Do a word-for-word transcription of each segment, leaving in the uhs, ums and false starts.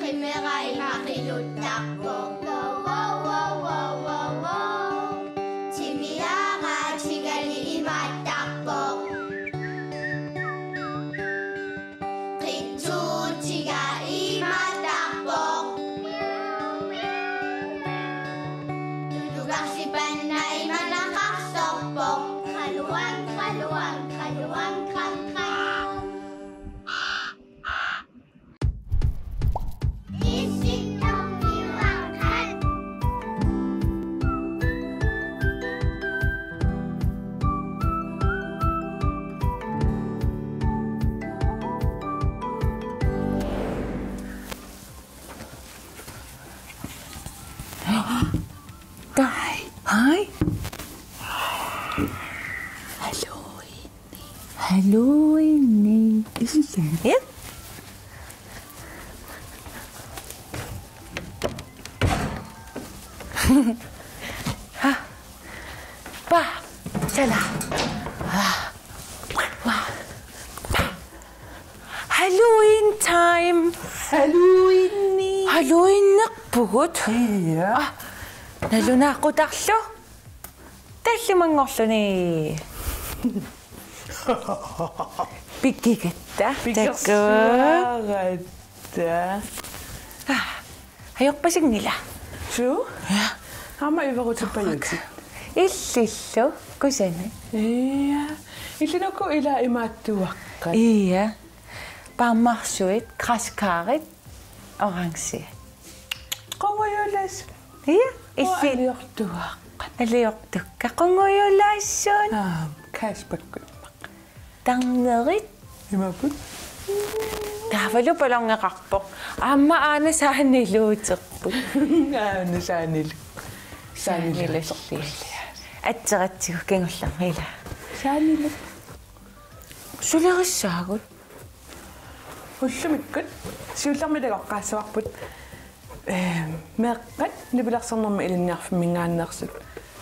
Timera imaqiluttarpoq. Wow, wow, wow, wow, wow, wow. Timiaraatigali imaattarpoq. Qitsuutiga imaattarpoq. Tulugarsipanna imanaqarsorpoq. Qaluang, qaluang, qaluang, qam, qam. Hej. Hej. Hallo. Hallo, Inni. Isitsen. Ja? Ha. Pa. Sala. Ah. Wa. Halloween time. Halloween. Halloweenerpugut. Ja. Ah. Nalunaaqutarlu. Tallimanngorluni. Pikkigatta. Pikkersuaratta. Ah, ajorpasinngilaq. Suu? Ja. Aamma iverutippajutit. Illillu, kusanaq. Ja. Illit uku ila imaattuaqqat. Ja. Paammarsuit, græskarit, orange. Qungujulassuit. Ja, illit. Aliortuaqqat. Aliortukka. Qungujulassuit. Aa, Kaspakkut. Tarnerit. Imaappoq. Taavalu ballongeqarpoq. Aamma aana saaniluuterput. Aana saanilu. Saanilu. Saanilu. Atseratsigu kingullermi ila. Saanilu. Sulerissaagut. Ullumikkut siullermik takoqqaassavarput, eh, meeqqat nipilersornermi ilinniarfimminngaanneersut.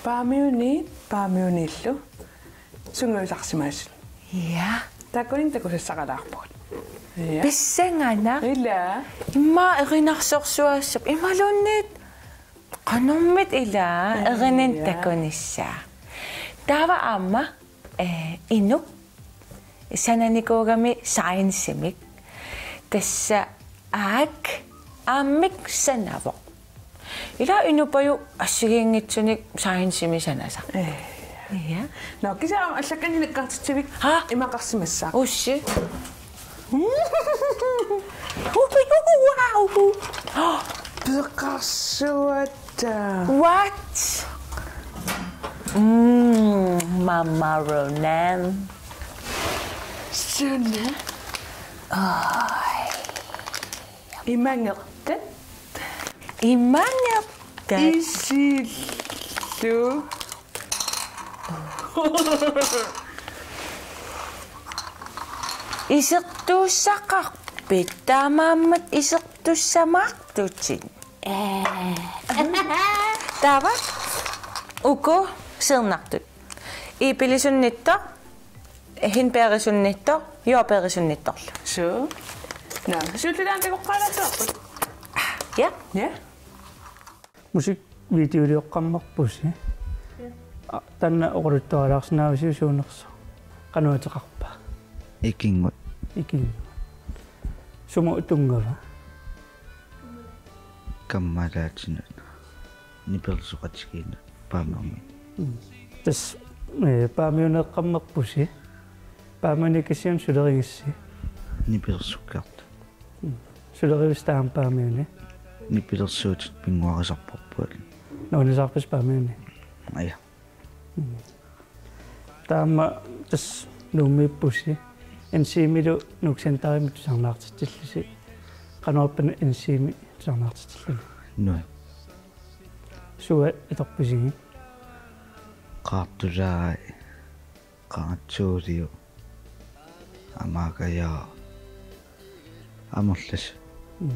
Paamiuniit, paamiuniillu sungiusarsimasut. Ja. Takuin takusassaqalaarpugut. Ja. Pissanganaq. Ila. Immaqa erinarsorsuaassappat imaluunniit qanormita ila. Ja. Erininni takunissaa. Taava aamma, eh, inuk sananikuugami science-imik. Tassa aak aammik sanavoq. Ila inupajuk assigiinngitsunik science-imik sanasaq. Eh. Ja. Nå, kisianni aamma allakkani nakkartitsivik. Ha? Imaqarsimassaaq. Ussi. Wow. Peqarsuatta. What? Mm, Mama Ronan. Suna? Ai. Imangertat. Imangertat. Isillu. Isertuussaqarpit? Taamaammat isertussamaartutit. Taava uku siornartut. Iipilisunnittoq, hindbærisunnittoq, jordbærisunnittorlu. Suu. Nå, siulliit taanna takoqqaalaassavarput. Ja. Ja. Musikvideolioqqammerpusi. Ja. Aa, taanna oqaluttualaarsinnaavisiuk suunersoq? Qanoq ateqarpa? Ikinngut. Ikinngut. Sumut tunngava? Kammalaatinut. Nipilersoqatigiinnut. Paamiunit. Mm. Tassa, eh, paamiuneeqqammerpusi. Paamiuni kisianni sulerigissi? Nipilersukkaartut. Mm. Sulerivisi taama paamiuni? Nipilersuutit pinnguarisarparput. Nuannisarpisi paamiuni? Ja. Mm. Taama tassa Nuummiippusi. N C M-ilu Nuuk Centerimut tusarnaartitsillusi. Qanorpiaq N C M-i tusarnaartitsilluni? Nuuk. Suut atorpisigit? Qaartulaai, Qaratsuuliu, Amaakajaa, Amerlas. Mm.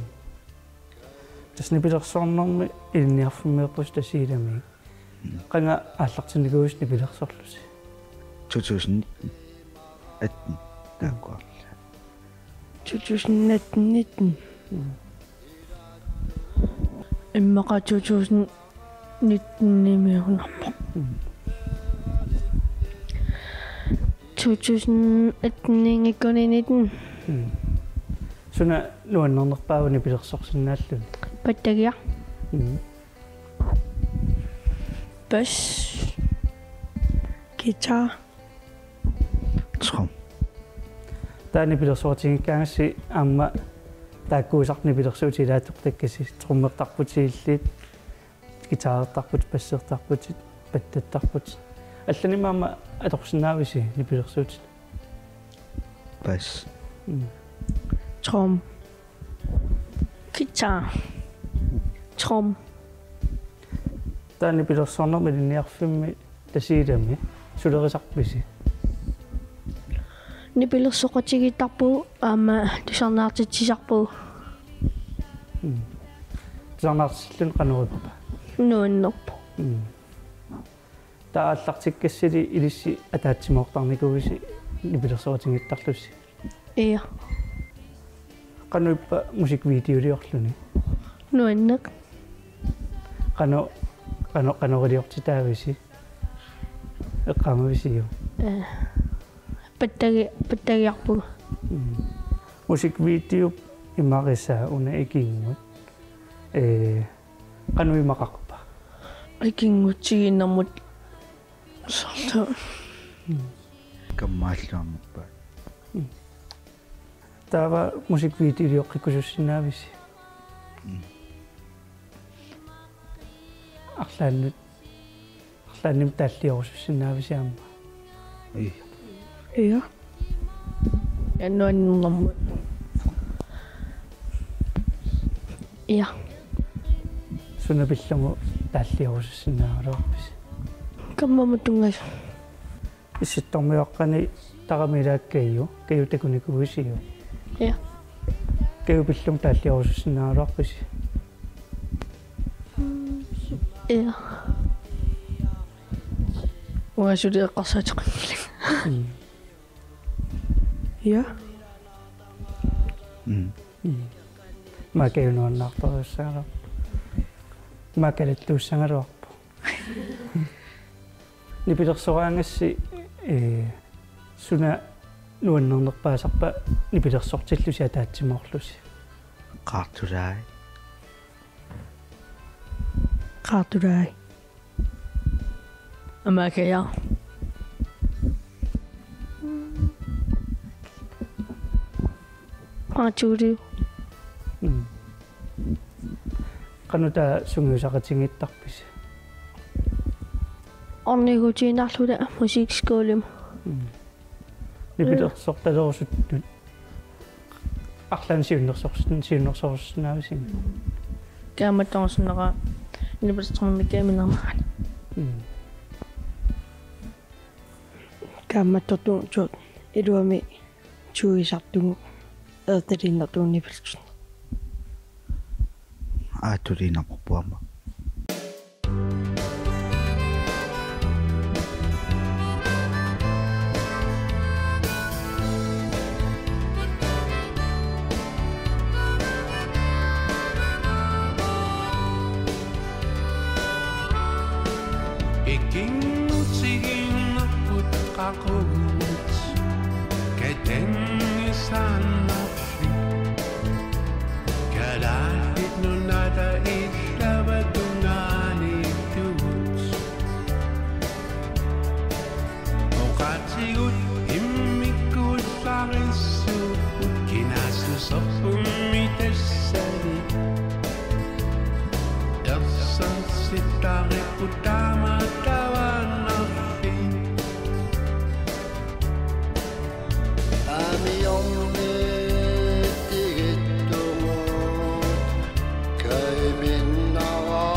Tassa nipilersornermi ilinniarfimmiorpusi Tasiilami. Qanga aallartinnikuuisi nipilersorlusi? To tusind atten taakkuarluta. To tusind atten nitten. Mm. Immaqa to tusind nitten-imiugunarpoq. Mm. To tusind atten-inngikkunik nitten. Mm. Suna nuannernerpaava nipilersorsinnaalluni? Pattagiaq. Mm. Bas. Guitar. Trom. Taava nipilersoqatigiikkaagassi aamma taakkuusartut nipilersuutit ilaasortakkasi, trommertarputit illit, guitarertarputit, bassertarputit, pattattarputit. Allanimmi aamma atorsinnaavisi nipilersuutit? Bas. Mm. Trom. Guitar. Trom. Taava nipilersornermi ilinniarfimmi Tasiilami sulerisarpisi? Nipilersoqatigiittarpugut aamma tusarnaartitsisarpugut. Mm. Tusarnaartitsilluni qanoq ippa? Nuannerpoq. Mm. Taava aallartikkassili ilissi ataatsimoortarnikuuisi nipilersoqatigiittarlusi? Ja. Qanoq ippa musikvideoliorluni? Nuanneq. Qanoq, qanoq, qanoq iliortitaavisi? Eqqaamavisiuk? Eh. Pattagi-, pattagiarpugut. Mm. Musikvideop imarisaa una ikinngut. Eh, qanoq imaqarpa? Ikinngutigiinnermut soorlu. Mm. Kammaalluarnerpaat. Mm. Taava musikvideolioqqikkusussinnaavisi? Mm. Arlaannut, arlaannut taalliorussinnaavisi aamma? Ii. Ja. Ja, nuannernermut. Ja. Suna pillugu taalliorusussinnaagaluarpisi? Kammamut tunngasoq. Issittormiuaqqani tarami ilaat Kaju, Kaju takunikuuisiuk? Ja. Kaju pillugu taalliorusussinnaagaluarpisi? Ja. Uanga suli eqqarsaateqanngilanga. Mm. Ja. Mm. Mm. Maakka Kaju nuannaartorujussagaluarpoq. Maakka kalattuussagaluarpoq. Nipilersoraangassi, eh, suna nuannernerpaasarpa nipilersortillusi ataatsimoorlusi? Qaartulaai. Qaartulaai. Aamma Kaju. Qaartulaai. Mm. Qanoq taava sungiusaqatigiittarpisi? Ornigutiinnarluta musikskolimi. Mm. Nipilersortalerusuttut arlaannik siunnersorsin-, siunnersorsinnaavisiuk? Kaammattorsunnera nipilersornermik kaaminermagani. Mm. Kaammattortugut iluamik tuisartugut, ertaliinnartugut nipilersorneq. Aatuliinnarpuama. Ikinngutigiinnerput qaquguit katanngissannarfik. Kalaallit Nunaata illavata tungaaniittugut. Oqaatigut immikkuullarissuupput kinaassuserpummi tassani. Ersersittaripput taama tavannarfik. Aamiormiit tigittumut kajuminnaraa.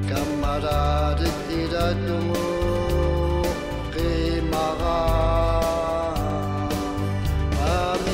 Kammalaatit ilaatigut qimaraa. Aam-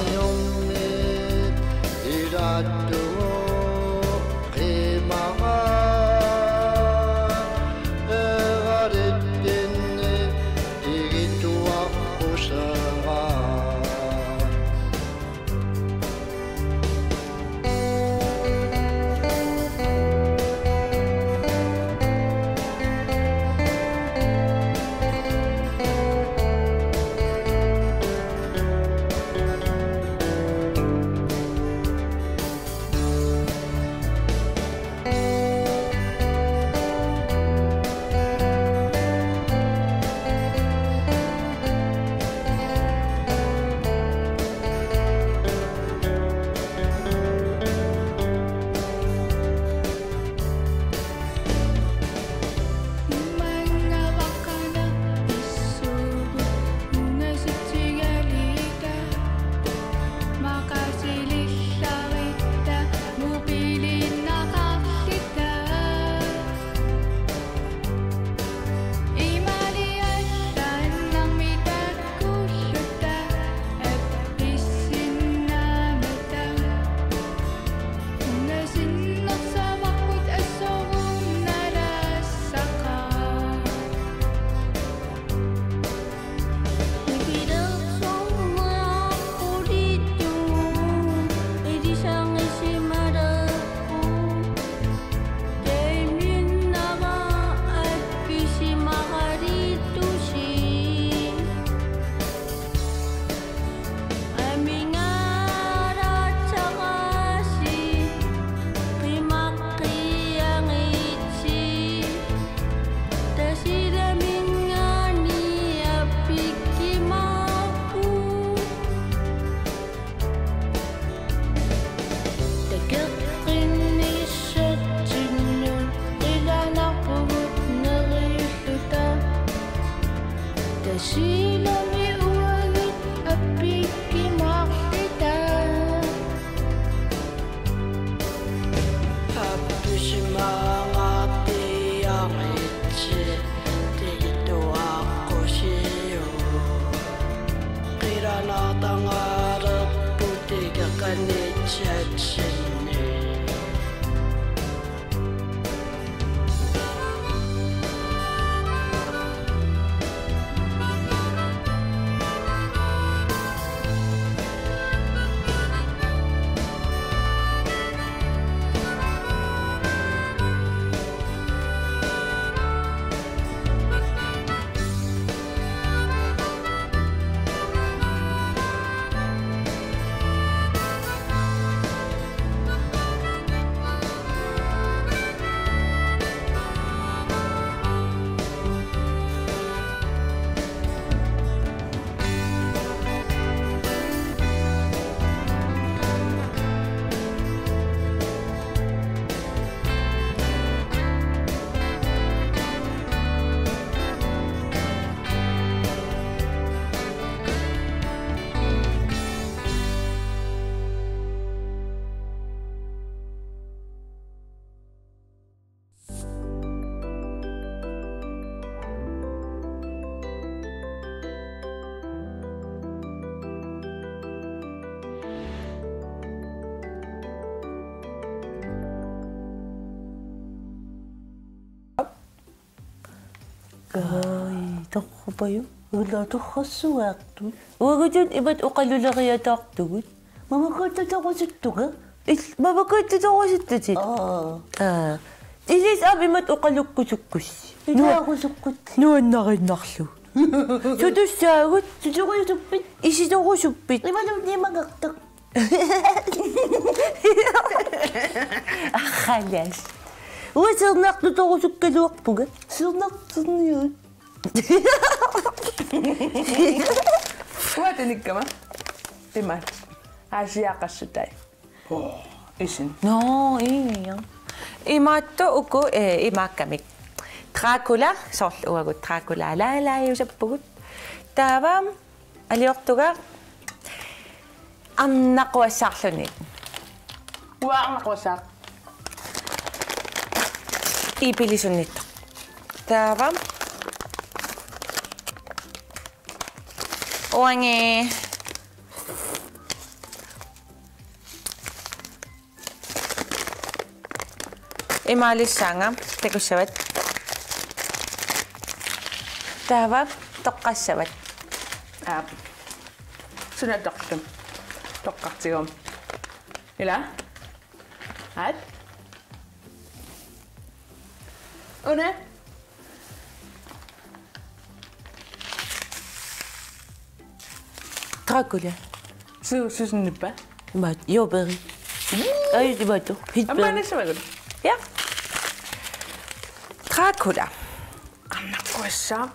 Ai, torrupaju. Ulla torrassuaartut. Uagutsinnut imatut oqaluleriataartugut. Mamakuuttutorusuttunga? Il-, mamakuuttutorusuttutit? Aa. Aa. Ilissi aamma imatut oqalukkusukkussi. Ilaarusukkut. Nuannariinnarlugu. Sutussaagut. Sutorusuppit? Isitorusuppit? Imaluunniit imangartaq. Arralas. Uanga siornartorusukkaluarpunga. Siornartorniut. Uanga tanikkama. Imaat. Aasiaqassutai. Oh, isin. Nå, ja. Imaattoq uku, eh, imaakkamik. Dracula, soorlu uagut Dracula laalaajuusappugut. Taava aliortugaq arnarquassaarluni. Uanga arnarquassaaq. Iipilisunnittoq. Taava. Uangi. Imaalissaanga takussavat. Taava toqqassavat. Aap. Suna toqqum. Toqqartigu. Ila? Aat? Una? Dracula. Su-, susunnippa? Imaat, Joe Perry. Mm. Ai, imaattoq. Hit. Amma Perry. Nissavagut. Ja. Dracula. Arnarquassaaq.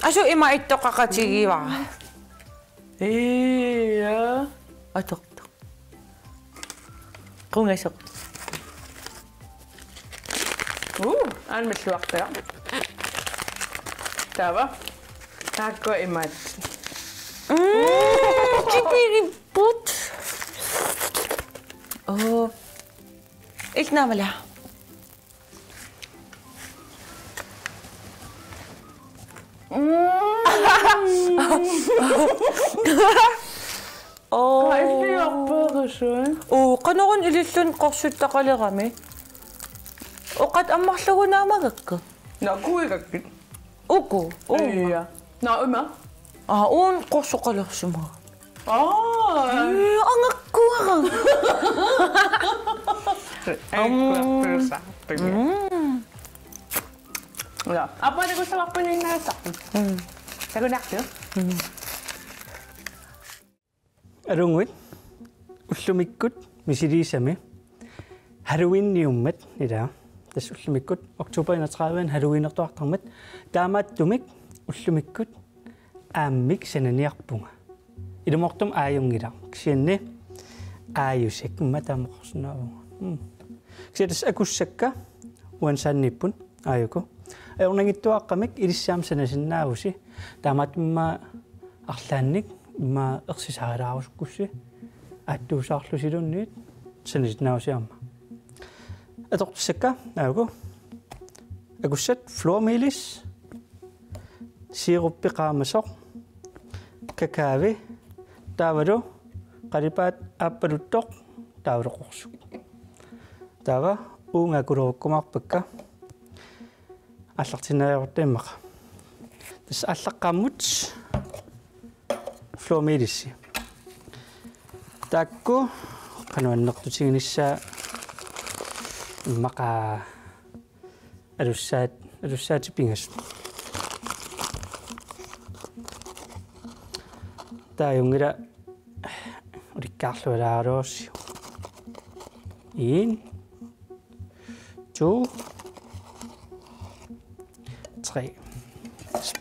Asu ima ittoqaqatigivara. Ia. Atortoq. Qungasoq. Uu, aamma illuartagaq. Taava. Taakkua imaat. Mm, kipiripput. Oh. Ilnaamala. Mm. Oh. Qailliorpeerusui. Oh, qanoruna ililluni qorsuttaqalerami. Oqat ammarlugu naamagakku. Nakuigakkit. Uku. Oh. Ia. Naa, uma. Aa, uun qorsoqalersimagami. Aa. Ee, angakkuara. Angakkuara. Mm. Ja. Apa det går så på den där saken. Mm. Det går nästan. Mm. Alunnguit, ullumikkut misiliisami Halloweenimiummat ilaa. Tassa ullumikkut oktober enogtredive Halloweenertuartarmat. Taamaattumik ullumikkut aammik sananiarpunga. Ilumoortumik aajunngilaq. Kisianni aajusik immaqa taama oqarsinnaavunga. Mm. Kisianni tassa akussakka uani saanniipput. Aajuku. Ajornanngitsuaqqamik ilissi aamma sanasinnaavusi. Taamaattumik arlaannik immaqa ersisaalaarusukkussi. Aattuusaarlusiluunniit sanasinnaavusi aamma. Atortissakka, aajuku. Akussat flormelis. Siiruppi qaamasoq. Kakaavi. Taavalu Qalipaat aappaluttoq taavalu qorsuk. Taava uunga akulerukkumaarpakka aallartinnaariarutta immaqa. Tassa aallaqqaammut flormelisit. Taakku qanoq annertutiginissaa immaqa alussaat, alussaatit pingasut. Taava ajunngilaq ulikkaarlualaarussi. En, to, tre.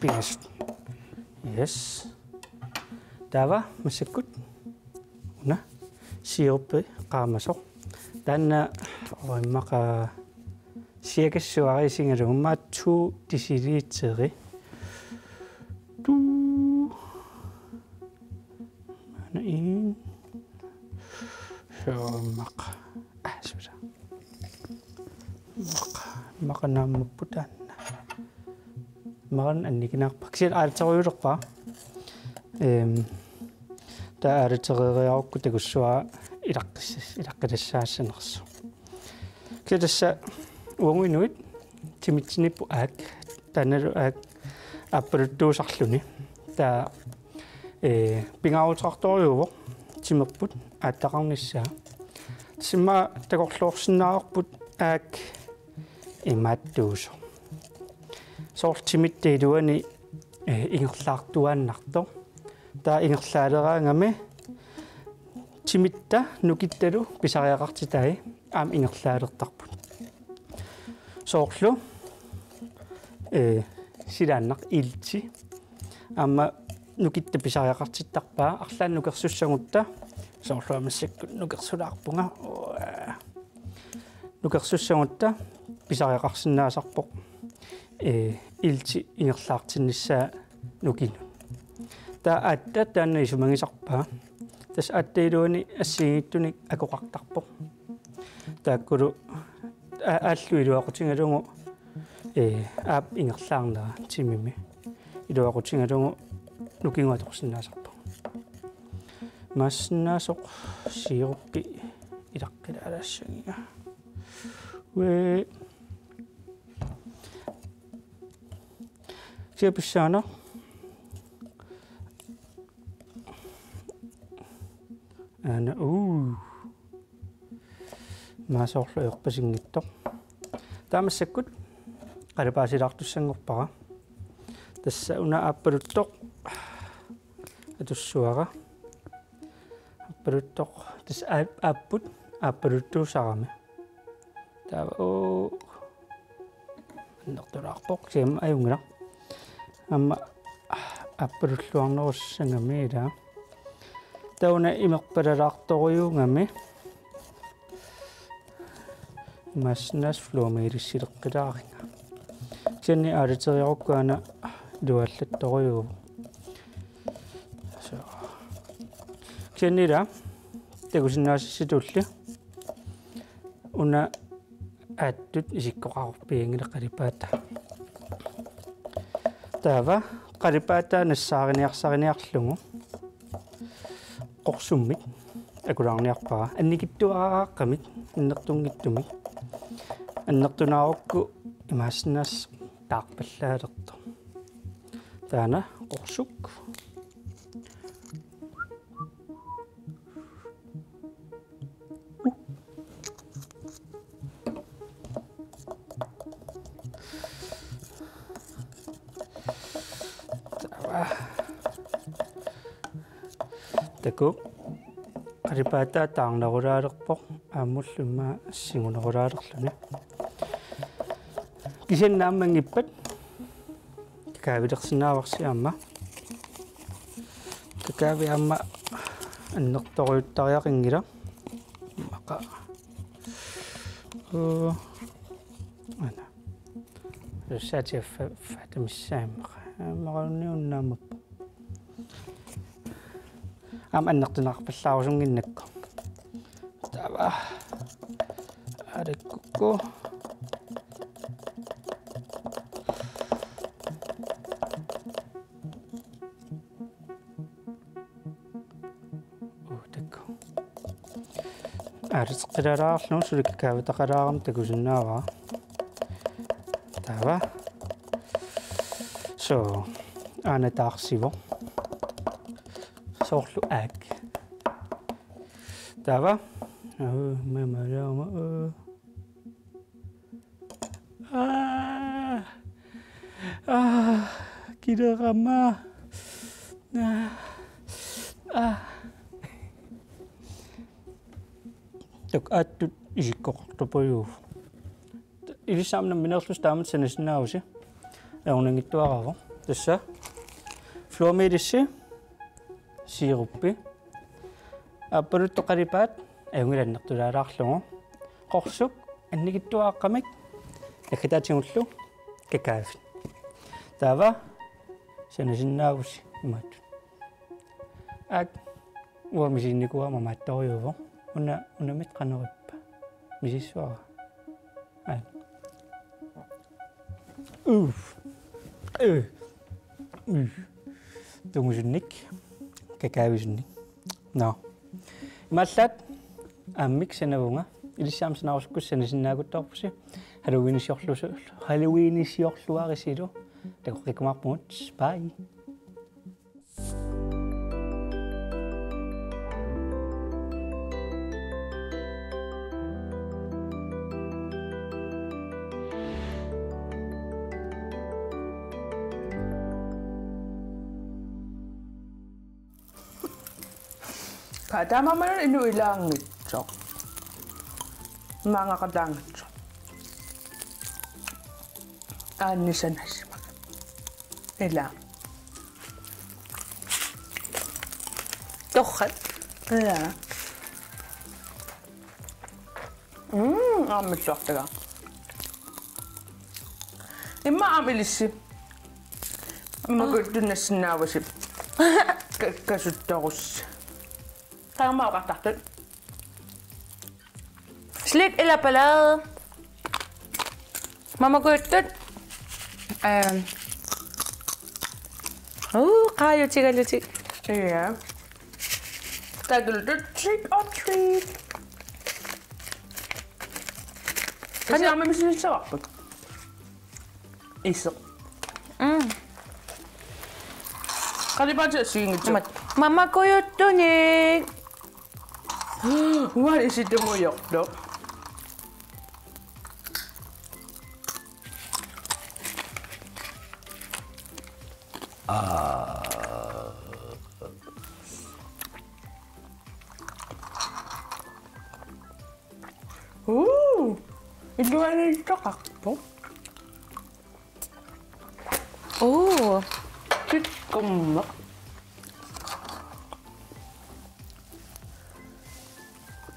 Pingasut. Yes. Taava massakkut una sirupi qaamasoq. Taanna immaqa siakassuari isigalugu immaqa to deciliteri. Tu. Aana en. Soo immaqa. Ah, susa. Immaqa, immaqa naammapput taanna. Immaqa annikinaarpara. Kisianni aalateriulerpara. Ehm, taava aalateriariarukku takussavara ilaqqis-, ilaqqitassaassanersoq. Kisianni tassa uagut inuit timitsinniipput aak, taannalu aak aappaluttuusarluni. Taava, ee, pingaaruteqartorujuuvoq timerput aattaqarnissaa. Tassa immaqa takorloorsinnaavarput aak imaattuusoq. Soorlu timitta iluani, ee, ingerlaartuaannartoq. Taava ingerlaaleraangami timitta nukittalu pisariaqartitai aamma ingerlaalertarput. Soorlu, ee, silaannaq ilti. Aamma nukitta pisariaqartittarpaa arlaannik nukersussagutta. Soorlu aamma massakkut nukersulaarpunga. Uaa. Nukersussagutta pisariaqarsinnaasarpoq, ee, ilti ingerlaartinnissaa nukinut. Taava aatta taanna isumagisarpaa. Tassa aatta iluani assigiinngitsunik akoqartarpoq. Taakkulu a-, aallu iluaqutigalugu, ee, aap ingerlaarnera timimi. Iluaqutigalugu nukigut atorsinnaasarpagut. Imaassinnaasoq sirupi ilaqqilaalaassagiga. Ue. Siapissaana. Aana uu. Immaqa soorlu ajorpasinngitsoq. Taava massakkut qalipaasilaartussanngorpara. Tassa una aappaluttoq atussavara. Aappaluttoq, tassa aap-, aapput aappaluttuusarami. Taava, oo. Annertulaarpoq, kisianni ajunngilaq. Aamma aappalulluarnerussagami ilaa. Taava una imerpalalaartorujuugami. Imaassinnaavoq flormelisileqqilaaringa. Kisianni aalateriarukku aana iluallattorujuuvoq. Soo. Kisianni ilaa takusinnaasassitulli una aattut isikkoqarpianngilaq qalipaataa. Taava qalipaataa nassaariniarsariniarlugu qorsummik akulaarniarpara. Annikitsuaraaqqamik, annertunngitsumik. Annertunaarukku imaassinnaavoq taarpallaalertoq. Taanna qorsuk. Takuuk. Qalipaataa taarnerulaalerpoq, aammullu immaqa singunerulaalerluni. Kisianni naammanngippat kakaavilersinnaavarsi aamma. Kakaavi aamma annertorujuttariaqanngilaq. Immaqa. Uu. Aana. Lussaatiaffa-, faatamissaimmaqa. Aamma qarunniunnaamappa. Aamma annertuneqarpallaarusunnginnakku. Taava. Alikkukku. Uu, takuuk. Aaritseqqilaalaarlugu suli kakaavitaqalaarama takusinnaavara. Taava. So, aana taarsivoq. Soorlu aak. Taava. Aa, mamaalaama. Aa. Aa, kilerama. Aa. Aa. Tak aattut isikkoqartorujussuuvoq. Ilissi aamma nammineerlusi taamatut sanasinnaavusi. Ajornanngitsuaraavoq. Tassa. Flormelissi. Siiruppi. Aappaluttoq qalipaat. Ajunngilaq annertulaalaarlugu. Qorsuk. Annikitsuaraqqamik. Nakkaataatigullu. Kakaavit. Taava. Sanasinnaavusi. Imaat. Aak. Uanga misiginnikuugama maattorujuuvoq. Una, unamit qanoq ippa. Misissuara. Aa. Uff. Øh. Øh. Tungusunnik. Kakaavisunnik. Nå. Imaallaat aammik sanavunga. Ilissi aamma sanarusukkussi sanasinnaakuttoorpusi. Halloweenisiorlusu-, Halloweenisiorluarisilu. Takoqqikkumaarpugut. Bye. Taamaammat inuk ilaanngitsoq. Maangaqataanngitsoq. Aanni sanasimasoq. Ila. Torrak. Ila. Mm, aamma illuartagaa. Immaqa aamma ilissi. Mamakujuttunik nassinnaavasi. Ka-, kasuttorussi. Qaammat oqartartut. Slik eller ballade? Mamakujuttut. Øhm. Uh, qaajutigalutik. Ja. Takulutut trick or treat. Qanoq? Qanoq aamma misissavarput? Iseq. Mm. Qalipaatit assigiinngitsut. Aamma. Mamakujuttunik. Uanga isitumuiortoq. Aa. Uu, iluaniittoqarpoq. Uu. Tikkummeq.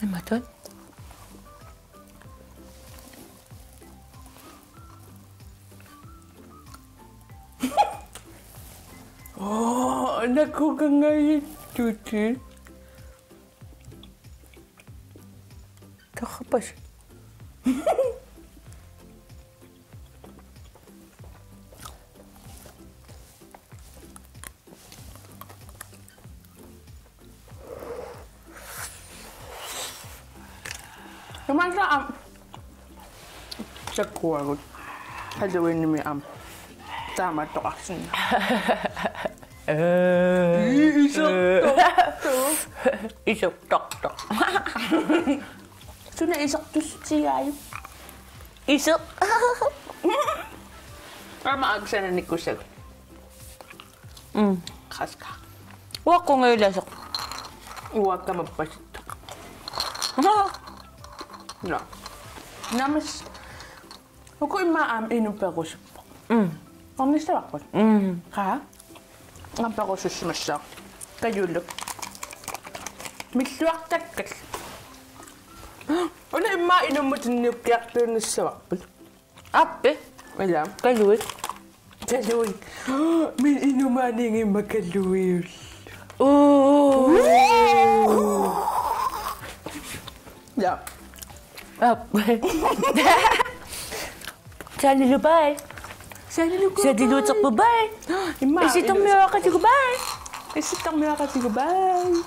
Imatut. Oo, nakukangajittutit. Torrappas. Imaattoq aamma sakkuagut. Halloweenimi aamma taamaattoqarsinnaavoq. Ee. Isertortoq. Isertortoq. Suna isertussutigaaju? Iseq. Aamma aksana nikkussagut. Mm. Qaska. Uaqqunga ilasoq. Uakkamappasit. Nå. Namis. Uku immaqa aamma inuk perusuppoq. Mm. Ornissavarput. Mm. Qaa. Aamma perusussimassaaq. Kajuluk. Milluartakkat. Una immaqa inummut inniukkiartuinnassavarput. Aappi. Ila. Kaluit. Kaluit. Min inumaaniinngimmat kaluiullu. Uu. Ja. Aap. Sanilu bye. Sanilu bye. Sanilu bye. Immaqa isittormiuaqatigu bye. Isittormiuaqatigu bye.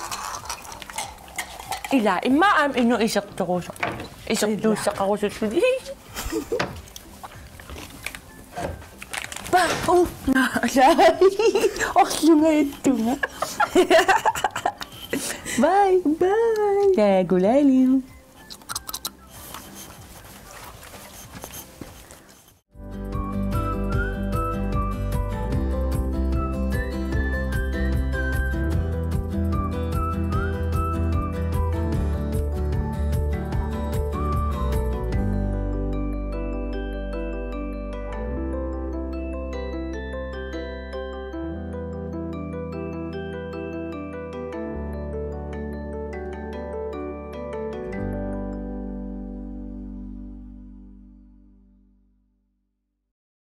Ila, immaqa aamma inuk isertorusu-, isertuussaqarusullugu. Pa, uh, orlunga ittunga. Bye. Bye. Takulali.